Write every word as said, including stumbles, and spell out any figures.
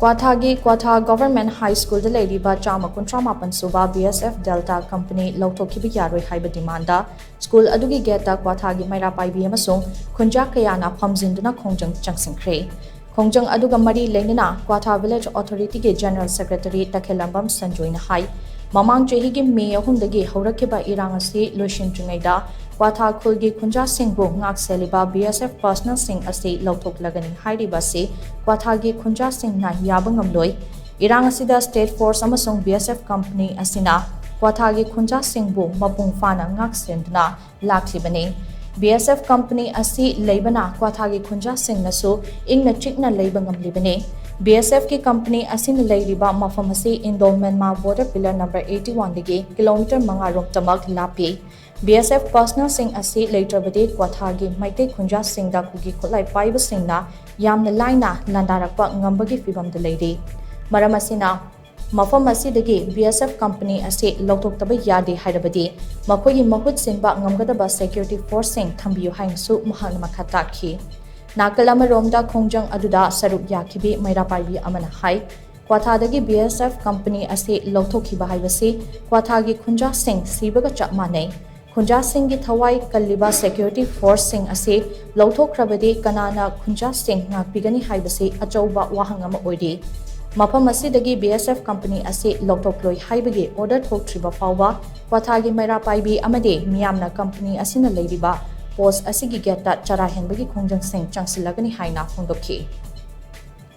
ꯀ꯭ꯋꯥꯊꯥꯒꯤ ꯀ꯭ꯋꯥꯊꯥ government ꯍꯥꯏ ꯁ꯭ꯀꯨꯜꯗ ꯂꯩꯔꯤꯕ ꯆꯥꯝꯃ ꯀꯨꯟꯊ꯭ꯔꯥ ꯃꯥꯄꯟ ꯁꯨꯕ ꯕꯤ ꯑꯦꯁ ꯑꯦꯐ ꯗꯦꯜꯇꯥ ꯀꯝꯄꯅꯤ ꯂꯧꯊꯣꯛꯈꯤꯕ ꯌꯥꯔꯣꯏ ꯍꯥꯏꯕ ꯗꯤꯃꯥꯟꯗ ꯁ꯭ꯀꯨꯜ ꯑꯗꯨꯒꯤ ꯒꯦꯠꯇ ꯀ꯭ꯋꯥꯊꯥꯒꯤ ꯃꯩꯔꯥ ꯄꯥꯏꯕꯤ ꯑꯃꯁꯨꯡ ꯈꯨꯟꯖꯥ ꯀꯌꯥꯅ ꯐꯝꯖꯤꯟꯗꯨꯅ ꯈꯣꯡꯖꯪ ꯆꯪꯁꯤꯟꯈ꯭ꯔꯦ꯫ ꯈꯣꯡꯖꯪ ꯑꯗꯨꯒ ꯃꯔꯤ ꯂꯩꯅꯅ ꯀ꯭ꯋꯥꯊꯥ ꯚꯤꯂꯦꯖ ꯑꯣꯊꯣꯔꯤꯇꯤꯒꯤ ꯖꯦꯅꯔꯦꯜ ꯁꯦꯀ꯭ꯔꯦꯇꯔꯤ ꯇꯈꯦꯜꯂꯝꯕꯝ ꯁꯟꯖꯣꯏꯅ ꯍꯥꯏ, ꯃꯃꯥꯡ ꯆꯍꯤꯒꯤ ꯃꯦ ꯑꯍꯨꯝꯗꯒꯤ ꯍꯧꯔꯛꯈꯤꯕ ꯏꯔꯥꯡ ꯑꯁꯤ ꯂꯣꯏꯁꯤꯟꯗ꯭ꯔꯤꯉꯩꯗ ꯀ꯭ꯋꯥꯊꯥ ꯈꯨꯜꯒꯤ ꯈꯨꯟꯖꯥꯁꯤꯡꯕꯨ ꯉꯥꯛ ꯁꯦꯜꯂꯤꯕ ꯕꯤ ꯑꯦꯁ ꯑꯦꯐ ꯄꯔꯁꯅꯦꯜꯁꯤꯡ ꯑꯁꯤ ꯂꯧꯊꯣꯛꯂꯒꯅꯤ ꯍꯥꯏꯔꯤꯕ ꯑꯁꯤ ꯀ꯭ꯋꯥꯊꯥꯒꯤ ꯈꯨꯟꯖꯥꯁꯤꯡꯅ ꯌꯥꯕ ꯉꯝꯂꯣꯏ꯫ ꯏꯔꯥꯡ ꯑꯁꯤꯗ ꯁ꯭ꯇꯦꯠ ꯐꯣꯔꯁ ꯑꯃꯁꯨꯡ ꯕꯤ ꯑꯦꯁ ꯑꯦꯐ ꯀꯝꯄꯅꯤ ꯑꯁꯤꯅ ꯀ꯭ꯋꯥꯊꯥꯒꯤ ꯈꯨꯟꯖꯥꯁꯤꯡꯕꯨ ꯃꯄꯨꯡ ꯐꯥꯅ ꯉꯥꯛ ꯁꯦꯟꯗꯨꯅ ꯂꯥꯛꯂꯤꯕꯅꯤ꯫ ꯕꯤ ꯑꯦꯁ ꯑꯦꯐ ꯀꯝꯄꯅꯤ ꯑꯁꯤ ꯂꯩꯕꯅ ꯀ꯭ꯋꯥꯊꯥꯒꯤ ꯈꯨꯟꯖꯥꯁꯤꯡꯅꯁꯨ ꯏꯪꯅ ꯆꯤꯛꯅ ꯂꯩꯕ ꯉꯝꯂꯤꯕꯅꯤ꯫ ꯕꯤ ꯑꯦꯁ ꯑꯦꯐ ꯀꯤ ꯀꯝꯄꯅꯤ ꯑꯁꯤꯅ ꯂꯩꯔꯤꯕ ꯃꯐꯝ ꯑꯁꯤ Indo Myanmar border pillar number eighty one ꯗꯒꯤ ꯀꯤꯂꯣꯃꯤꯇꯔ ꯃꯉꯥ ꯔꯣꯝꯇꯃꯛ ꯂꯥꯞꯄꯤ꯫ ꯕꯤ ꯑꯦꯁ ꯑꯦꯐ ꯄꯔꯁꯅꯦꯜꯁꯤꯡ ꯑꯁꯤ ꯂꯩꯇ꯭ꯔꯕꯗꯤ ꯀ꯭ꯋꯥꯊꯥꯒꯤ ꯃꯩꯇꯩ ꯈꯨꯟꯖꯥꯁꯤꯡꯗ ꯀꯨꯀꯤ ꯈꯨꯠꯂꯥꯏ ꯄꯥꯏꯕꯁꯤꯡꯅ ꯌꯥꯝꯅ ꯂꯥꯏꯅ ꯂꯥꯟꯗꯥꯔꯛꯄ ꯉꯝꯕꯒꯤ ꯐꯤꯕꯝꯗ ꯂꯩꯔꯤ꯫ ꯃꯔꯝ ꯑꯁꯤꯅ ꯃꯐꯝ ꯑꯁꯤꯗꯒꯤ ꯕꯤ ꯑꯦꯁ ꯑꯦꯐ ꯀꯝꯄꯅꯤ ꯑꯁꯤ ꯂꯧꯊꯣꯛꯇꯕ ꯌꯥꯗꯦ ꯍꯥꯏꯔꯕꯗꯤ ꯃꯈꯣꯏꯒꯤ ꯃꯍꯨꯠ ꯁꯤꯟꯕ ꯉꯝꯒꯗꯕ ꯁꯦꯀ꯭ꯌꯨꯔꯤꯇꯤ ꯐꯣꯔꯁꯁꯤꯡ ꯊꯝꯕꯤꯌꯨ ꯍꯥꯏꯅꯁꯨ ꯃꯍꯥꯛꯅ ꯃꯈꯥ ꯇꯥꯈꯤ꯫ ꯅꯥꯀꯜ ꯑꯃꯔꯣꯝꯗ ꯈꯣꯡꯖꯪ ꯑꯗꯨꯗ ꯁꯔꯨꯛ ꯌꯥꯈꯤꯕꯤ ꯃꯩꯔꯥ ꯄꯥꯏꯕꯤ ꯑꯃꯅ ꯍꯥꯏ, ꯀ꯭ꯋꯥꯊꯥꯗꯒꯤ ꯕꯤ ꯑꯦꯁ ꯑꯦꯐ ꯀꯝꯄꯅꯤ ꯑꯁꯤ ꯂꯧꯊꯣꯛꯈꯤꯕ ꯍꯥꯏꯕꯁꯤ ꯀ꯭ꯋꯥꯊꯥꯒꯤ ꯈꯨꯟꯖꯥꯁꯤꯡ ꯁꯤꯕꯒ ꯆꯞ ꯃꯥꯟꯅꯩ꯫ ꯈꯨꯟꯖꯥꯁꯤꯡꯒꯤ ꯊꯋꯥꯏ ꯀꯜꯂꯤꯕ ꯁꯦꯀ꯭ꯌꯨꯔꯤꯇꯤ ꯐꯣꯔꯁꯁꯤꯡ ꯑꯁꯤ ꯂꯧꯊꯣꯛꯈ꯭ꯔꯕꯗꯤ ꯀꯅꯥꯅ ꯈꯨꯟꯖꯥꯁꯤꯡ ꯉꯥꯛꯄꯤꯒꯅꯤ ꯍꯥꯏꯕꯁꯤ ꯑꯆꯧꯕ ꯋꯥꯍꯪ ꯑꯃ ꯑꯣꯏꯔꯤ꯫ ꯃꯐꯝ ꯑꯁꯤꯗꯒꯤ ꯕꯤ ꯑꯦꯁ ꯑꯦꯐ ꯀꯝꯄꯅꯤ ꯑꯁꯤ ꯂꯧꯊꯣꯛꯂꯣꯏ ꯍꯥꯏꯕꯒꯤ ꯑꯣꯔꯗꯔ ꯊꯣꯛꯇ꯭ꯔꯤꯕ ꯐꯥꯎꯕ ꯀ꯭ꯋꯥꯊꯥꯒꯤ ꯃꯩꯔꯥ ꯄꯥꯏꯕꯤ ꯑꯃꯗꯤ ꯃꯤꯌꯥꯝꯅ ꯀꯝꯄꯅꯤ ꯑꯁꯤꯅ ꯂꯩꯔꯤꯕ ꯄꯣꯁ ꯑꯁꯤꯒꯤ ꯒꯦꯠꯇ ꯆꯔꯥ ꯍꯦꯟꯕꯒꯤ ꯈꯣꯡꯖꯪꯁꯤꯡ ꯆꯪꯁꯤꯜꯂꯒꯅꯤ ꯍꯥꯏꯅ ꯐꯣꯡꯗꯣꯛꯈꯤ꯫